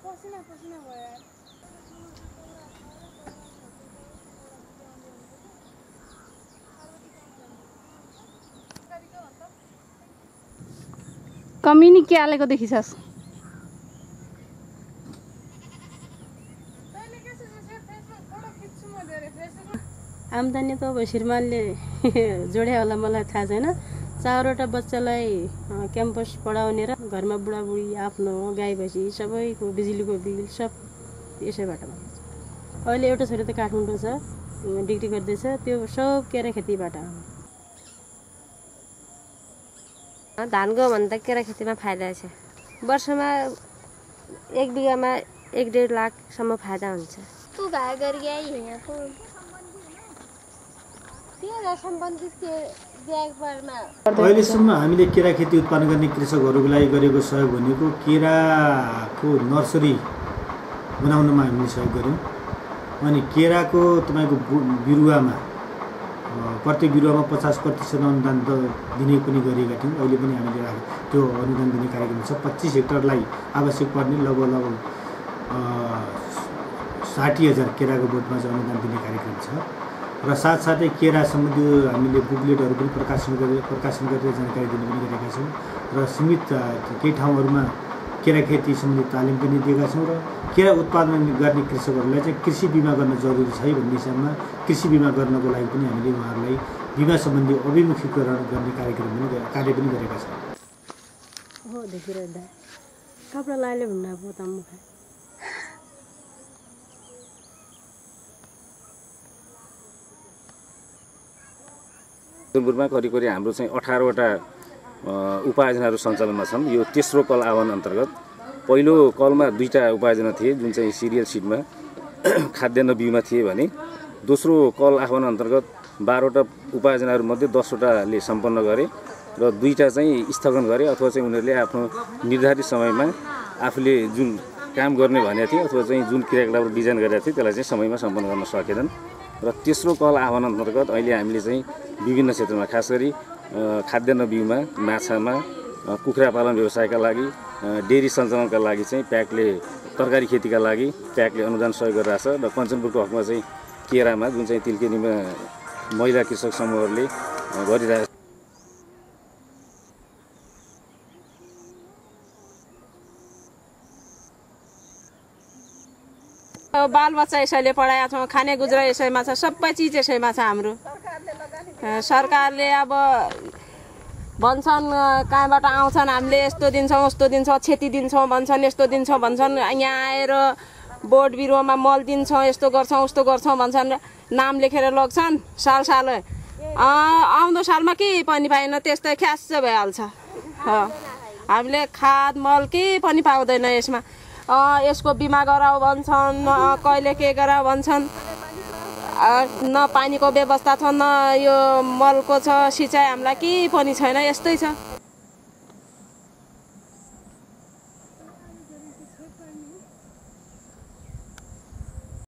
पसिना पसिना भयो यार कमिनी के हालेको देखिछस् आम्दानी त अब श्रीमानले जोडे होला मलाई थाहा छैन 4वटा बच्चालाई क्याम्पस पढाउने र घरमा बुढाबुढी आफ्नो गाई भैँसी सबैको बिजुलीको बिल सब यसैबाट भएको छ। अहिले एउटा छोरी त काठमाडौँ छ डिग्री गर्दैछ त्यो सब केरा खेतीबाट धानको भन्दा केरा खेतीमा फाइदा छ वर्षमा 1 बिगामा 1.5 लाखसम्म फाइदा हुन्छ तु घाय गरी गए यहाँको अहिलेसम्म हामीले केरा खेती उत्पादन गर्ने कृषकहरूको लागि गरेको सहयोग भनेको केराको नर्सरी बनाउनमा हामीले सहयोग गर्यौँ अनि केराको तपाईको बिरुवामा प्रत्येक बिरुवामा 50% अनुदान दिने पनि गरेका थियौँ। अहिले पनि हामीले त्यो अनुदान दिने कार्यक्रम छ। 25 हेक्टरलाई आवश्यक पर्ने लगभग 60,000 केराको बोटमा चाहिँ अनुदान दिने कार्यक्रम छ र साथसाथै केरा सम्बन्धी हामीले बुकलेटहरू पनि प्रकाशन गरेर जानकारी दिने पनि गरेका छौँ र सीमित केही ठाउँहरूमा केरा खेती सम्बन्धी तालिम पनि दिएका छौँ र केरा उत्पादन गर्ने कृषकहरूलाई चाहिँ कृषि बिमा गर्न जरुरी छ भन्ने हिसाबमा कृषि बिमा गर्नको लागि पनि हामीले उहाँहरूलाई बिमा सम्बन्धी अभिमुखीकरण गर्ने कार्य पनि गरेका छौँ। हो देखिरहेदा कपडा लाले भन्दा अब तम्मु खाए सुनपुरमा करिब हाम्रो चाहिँ 18वटा उपायोजनाहरू सञ्चालनमा छन्। यो तेस्रो कल आह्वान अन्तर्गत पहिलो कलमा 2टा उपायोजना थिए जुन चाहिँ सिरियल सिडमा खाद्यान्न बिउमा थिए भने दोस्रो कल आह्वान अन्तर्गत 12वटा उपायोजनाहरूमध्ये 10वटाले सम्पन्न गरे र 2टा चाहिँ स्थगन गरे अथवा चाहिँ उनीहरूले आफ्नो निर्धारित समयमा आफूले जुन काम गर्ने भनेको थिए अथवा चाहिँ जुन क्रियाकलापहरू डिजाइन गरेका थिए त्यसलाई चाहिँ समयमा सम्पन्न गर्न सकेनन् र तेस्रो कल आह्वान अन्तर्गत अहिले हामीले चाहिँ विभिन्न क्षेत्रमा खास गरी खाद्यान्न बिउमा माछामा कुखुरा पालन व्यवसायका लागि डेरी सञ्चालनका लागि चाहिँ प्याकले तरकारी खेतीका लागि प्याकले अनुदान सहयोग गरिरहेछ र कञ्चनपुरको हकमा चाहिँ केरामा जुन चाहिँ तिलकेनीमा महिला कृषक समूहहरूले गरिरहेछ। बाल बच्चा यसैले पढाएका छौँ खाने गुजरा यसैमा छ सबै चिज यसैमा छ हाम्रो सरकारले अब भन्छन् कहाँबाट आउँछन् हामीले यस्तो दिन्छौँ उस्तो दिन्छौँ क्षति दिन्छौँ भन्छन् यस्तो दिन्छौँ भन्छन् यहाँ आएर बोट बिरुवामा मल दिन्छौँ यस्तो गर्छौँ उस्तो गर्छौँ भन्छन् नाम लेखेर लग्छन् साल आउँदो सालमा के पनि पाएन त्यस्तै ख्यास भइहाल्छ हामीले खाद मल के पनि पाउँदैन यसमा यसको बिमा गराऊ भन्छन् कहिले के गराऊ भन्छन् न पानीको व्यवस्था छ न यो मलको छ सिँचाइ हामीलाई के पनि छैन यस्तै छ।